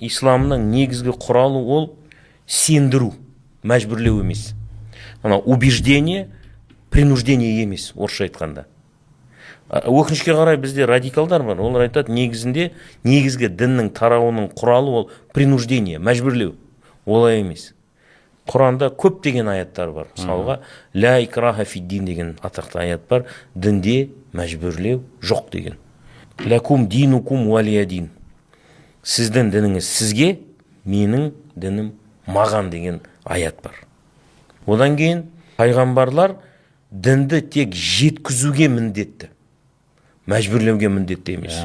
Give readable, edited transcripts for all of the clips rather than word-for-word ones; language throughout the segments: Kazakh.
Исламның негізгі құралы ол сендіру, мәжбүрлеу емес. Ана убеждение, принуждение емес, орысша айтқанда. Өкінішке қарай, бізде радикалдар бар, олар айтады: негізінде негізгі діннің тарауының құралы ол принуждение, мәжбүрлеу. Олай емес. Құранда көптеген аяттар бар. Мысалға, «Ля икраха фиддин» деген атақты аят бар, дінде мәжбүрлеу жоқ деген. «Ләкум динукум уалия дин», сіздің дініңіз сізге, менің дінім маған деген аят бар. Одан кейін пайғамбарлар дінді тек жеткізуге міндетті, мәжбүрлеуге міндетті емес.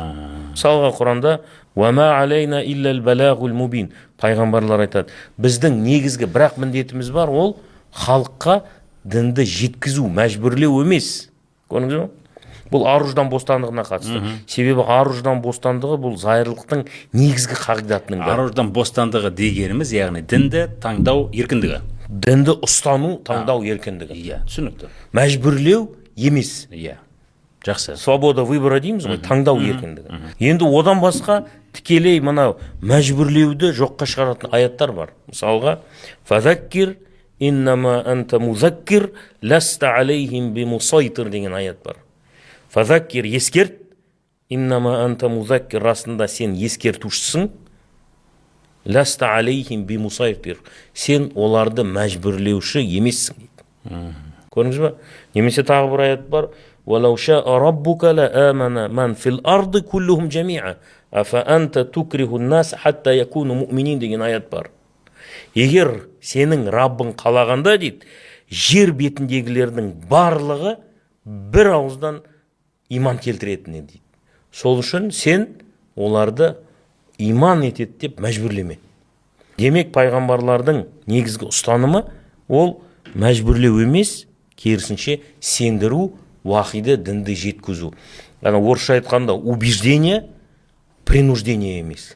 Мысалға, Құранда «Уама алейна иллал балағул мубин». Пайғамбарлар айтады: біздің негізгі бірақ міндетіміз бар, ол халыққа дінді жеткізу, мәжбүрлеу емес. Көрдіңіз ба? Бұл ар ождан бостандығына қатысты, себебі ар ождан бостандығы бұл зайырлықтың негізгі қағидатының бірі. Ар ождан бостандығы дегеніміз, яғни дінді таңдау еркіндігі. Дінді ұстану, таңдау еркіндігі. Иә, түсінікті. Мәжбүрлеу емес. Иә, жақсы. Свобода выбора дейміз ғой, таңдау еркіндігі. Енді одан басқа тікелей мынау мәжбүрлеуді жоққа шығаратын аяттар бар. Мысалға, «Фазаккир иннама анта музаккир ласта алейхим бимусайтир» деген аят бар. Фазаккир, ескерт, иннама анта музаккир, расында сен ескертушісің, ласта алейхим бимусайтир, сен оларды мәжбүрлеуші емессің дейді. Көрдіңіз ба? Немесе тағы бір аят бар: «Уалау шаа раббука ла амана ман фил арды куллухум жамиа афа анта тукриху нас хатта якуну муъминин» деген аят бар. Егер сенің Раббың қалағанда, дейді, жер бетіндегілердің барлығы бір ауыздан иман келтіретін еді дейді. Сол үшін сен оларды иман етеді деп мәжбүрлеме. Демек, пайғамбарлардың негізгі ұстанымы ол мәжбүрлеу емес, керісінше сендіру, уахиді, дінді жеткізу. Ана орысша айтқанда, убеждение, принуждение емес.